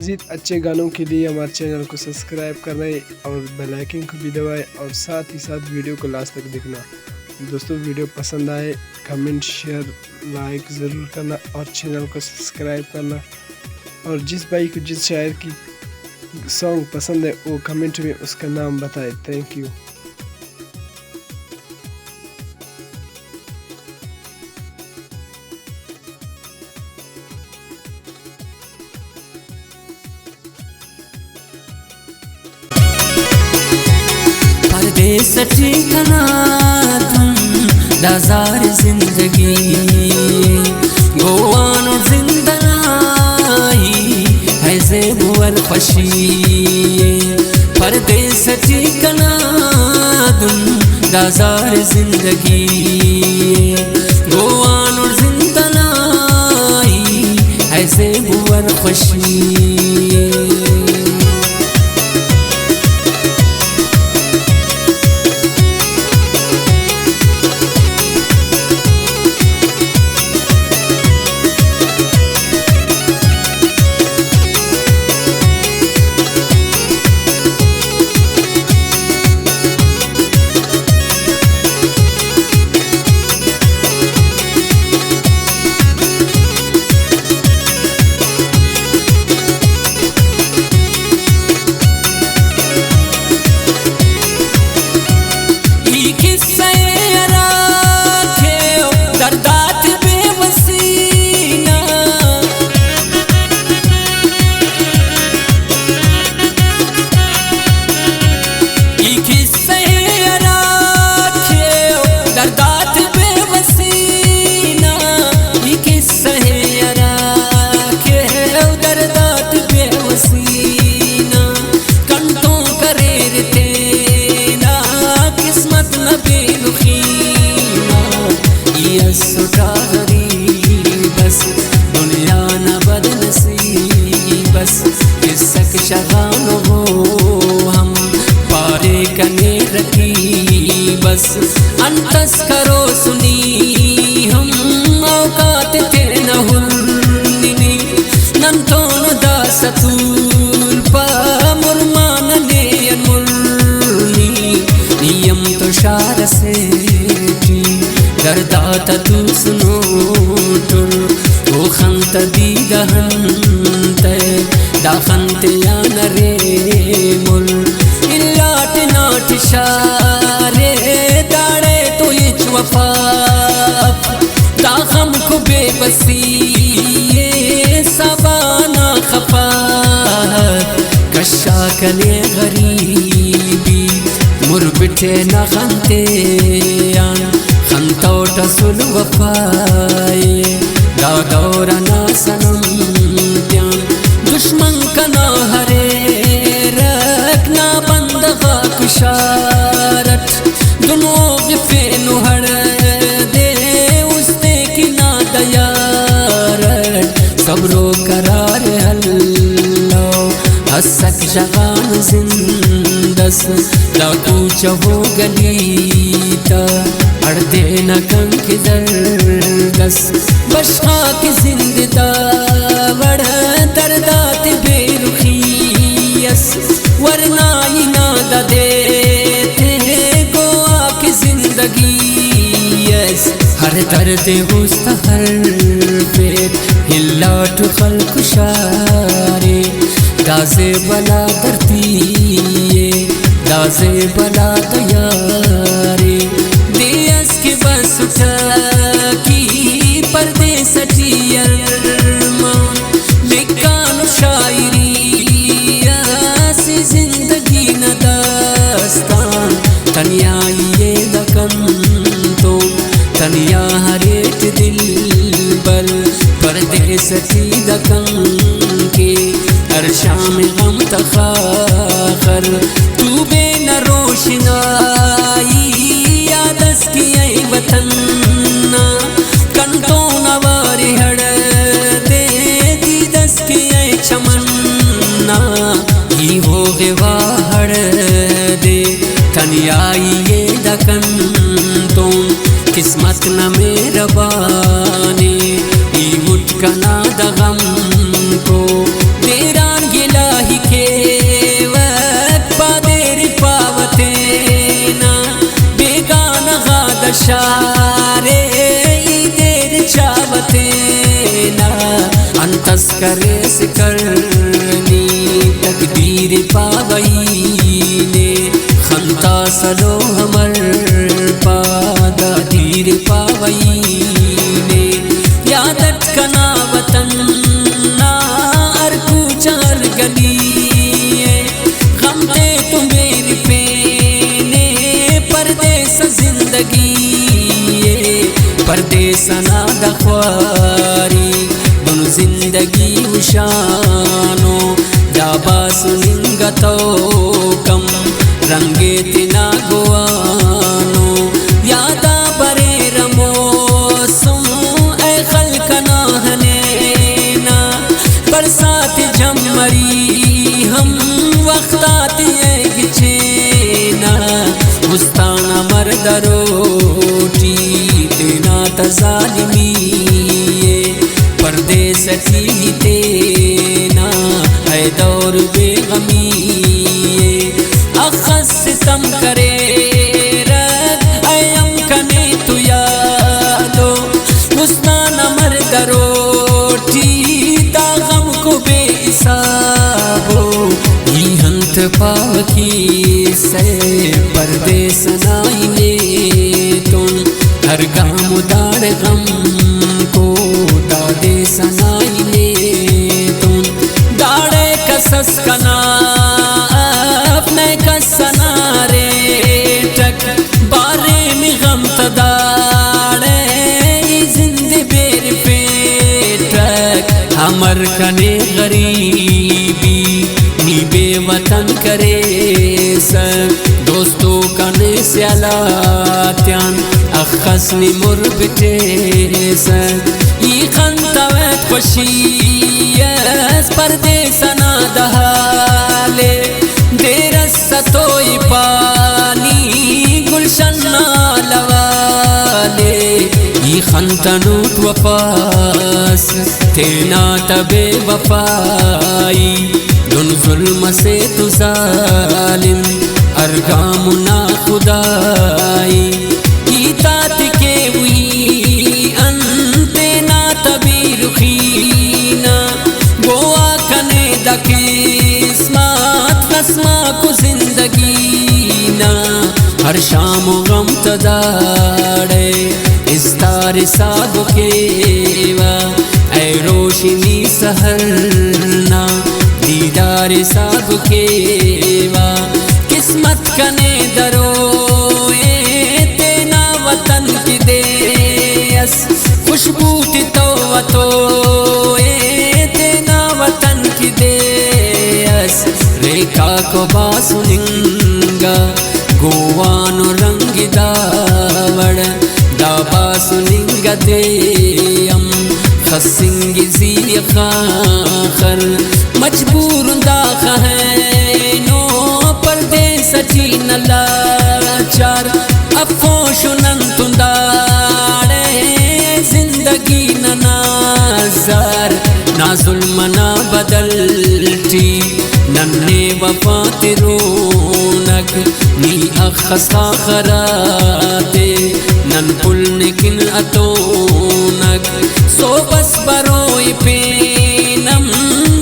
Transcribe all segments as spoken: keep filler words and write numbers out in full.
مزید اچھے گانوں کے لیے ہمارے چینل کو سبسکرائب کرنا ہے اور بیل آئیکن کو بھی دبائے اور ساتھ ہی ساتھ ویڈیو کو لاسٹ تک دیکھنا۔ دوستو، ویڈیو پسند آئے، کمنٹ، شیئر، لائک ضرور کرنا اور چینل کو سبسکرائب کرنا۔ اور جس بھائی کو جس شاعر کی سانگ پسند ہے، وہ کمنٹ میں اس کا نام بتائے۔ تھینک یو۔ پردیس ٹی کنا دن دا زار زندگی، گوانو زندہ نائی ہے زیب و خوشی۔ پردیس ٹی کنا دن دا زار زندگی، گوانو زندہ نائی ہے زیب و خوشی۔ ای قصہ ءِ ہرا کہ دردات بے وسی نا، ای قصہ ءِ ہرا کہ دردات بے وسی نا، ای قصہ ءِ ہرا کہ دردات بے وسی نا، کنتون کریر تینا قسمت نا بے رخی نا۔ ای اسٹ آ غریب اس، دنیا نا بد نصیب اس، کسک شغان ہو ہم پارے کنے رقیب اس۔ انت اس کروس نی ہم اوقات تینا ہلنی، نن تون داسہ تولپہ مرمان نے ان ملنی۔ نی ہم تو شار اسے ٹی درداتا توسنو ٹر، او خن تا دیدہ انتئے، دا خن تیان ارے مر۔ الاٹ ناٹ شارے داڑے تو ہچ وفا اف، دا غمکو بے بسی ءِ سبا نا خفا کشا کنے غریبی۔ مر بٹے نا خن تیان، خنتوٹ اسل وفا ءِ، دا دور انا صنم تیان۔ دشمن کنا ہریرک نا بندغ آک شارٹ، دنو غفینو ہڑدے استے کہ نا دیارٹ۔ صبر و قرار الو اسک شغان زند اس، دا کوچہ و گلی تا ہڑدے نا کنک درد اس۔ بشخاک زند دا وڑ دردات بے رخی اس، ورنائی نا دا دے تے گواک زندگی اس۔ ہر درد است ہر پیر الاٹ خلق شارے، دا زیبلا دھرتی ءِ، دا زیبلا دیارے۔ دے اس کہ بس ٹاکی پردیس ٹی ارمان، لکھانو شاعری اسہ زندگی نا داستان۔ تنیائی ءِ دا کنتون، تنیا ہریٹ دلبر، پردیس ٹی دا کن کے ہر شام غم تا خاخر۔ تو بے نہ روشنائی یاد اس کہ اے وطن نا، کنتون اوار ہڑدے دید اس کہ اے چمن نا۔ ای ہوغ وا ہڑدے تنیائی ءِ دا کنتون، قسمت نا مہربانی ای مٹ کنا دا غم کو۔ دیران چارے ای دیر چاوہ تینا، انت اس کریس کرنی تقدیر پاوئی نے، خنتا سلو امر پادا دیر پاوئی نے۔ یاد اٹ کنا وطن نا ہر کوچہ ہر گلی ءِ، غم تے تمبیر پینے، پردیس زندگی ءِ، پردیس نا دا خواری دن زندگی ہشانو، دا باسن انگا توکم رنگ تینا گوانو۔ یادا بریرہ موسم اے خلق نا ہنینا، برسات جمری ہم وخت آتے اے گچینا۔ استان امر دروٹی تینا تا ظالمی ءِ، پردیس ٹی تینا اے دور بے غمی ءِ۔ اخس ستم کریرہ اے ہم کنے تو یادو، استان امر دروٹی دا غم کو بے حسابو۔ ای انت پاوہ کیسہ پردیس نا ای نیتون، ہر گام داڑے غم کو دادے سنائی نیتون۔ داڑے کس اس کنا اف نئے کس ئنا ریٹک، باریم غم تا داڑے ای زند بیر پیٹک۔ امر کنے غریبی نی بے وطن کریسہ، دوستو کنے سیال آتیان اخس نی مر بٹیسہ۔ ای خنتویت خوشی اس پردیس ئنا دا حال ءِ، دیر اس اتو ای پانی گلشن نا لوال ءِ۔ ای خنتنوٹ وفاس تینا تا بے وفائی، دن ظلم اسے تو ظالم، ہر گام نا خدائی۔ ای تاتی کے ہوئی انت نا تبی رخی نا، گوا کنے دا قسمت رسما کو زندگی نا۔ ہر شام و غم تا داڑے استار حساب کیوا، اے روشنی سحر نا دیدار حساب کیوا۔ قسمت کنے دروئے تینا وطن کی دے اس، خوشبو تی تو اتو اے تینا وطن کی دے اس۔ ریکاک و باسن انگا گووان و رنگ دا وڑ، دا باسن انگا دے ہم خسنگ زی خاخر۔ مجبور داخہ اینو پردیس ٹی ننا لاچار، افوش نن تون داڑے زندگی ننا زار۔ نا ظلم نا بدل ٹی نن نے وفا ترونک، نی اخس خاخر آتے نن پل نکن اتونک۔ سوب اس بروئی پین ہم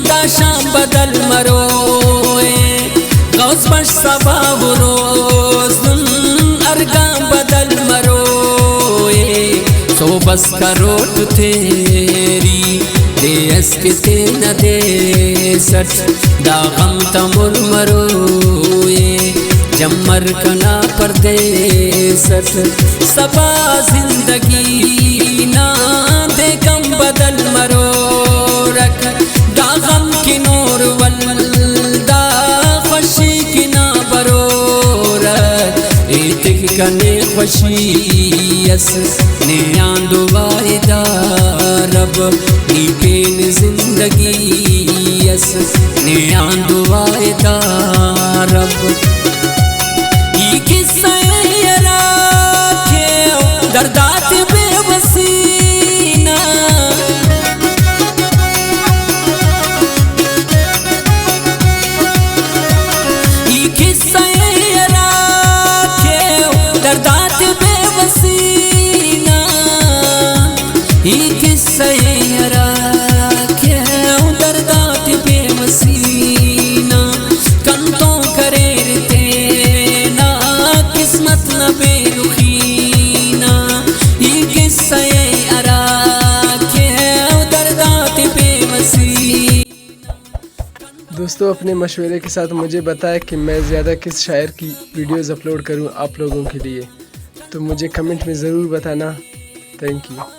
دا شام بدل مروئے، غوث بخش صبا و روز دن ارگان بدل مروئے۔ سوب اس کروٹ تیری دے اس کہ تینا دے سٹ، دا غم تا مر مروئے۔ جمر کنا پردیس اٹ، صبا زندگی نا دے کم بدل مرورک۔ دا غم کی نور ولدا خوشی کی نا برورک۔ ایتک کنے خوشی اس، نے آن دعا ءِ دا رب، نی پین زندگی اس، نے آن دعا ءِ دا رب۔ ای قصہ ءِ ہرا کیو دردات بے وسی نا، ای قصہ ءِ ہرا کیو دردات بے وسی ای قصہ ءِ ہرا کہ او درداتے بے وسی نا، کنتون کریر تینا قسمت نا بے رخی نا۔ ای قصہ ءِ ہرا کہ او درداتے بے وسی۔ دوستو، اپنے مشورے کے ساتھ مجھے بتائے کہ میں زیادہ کس شاعر کی ویڈیوز اپلوڈ کروں آپ لوگوں کے لیے، تو مجھے کمنٹ میں ضرور بتانا۔ تھینک یو۔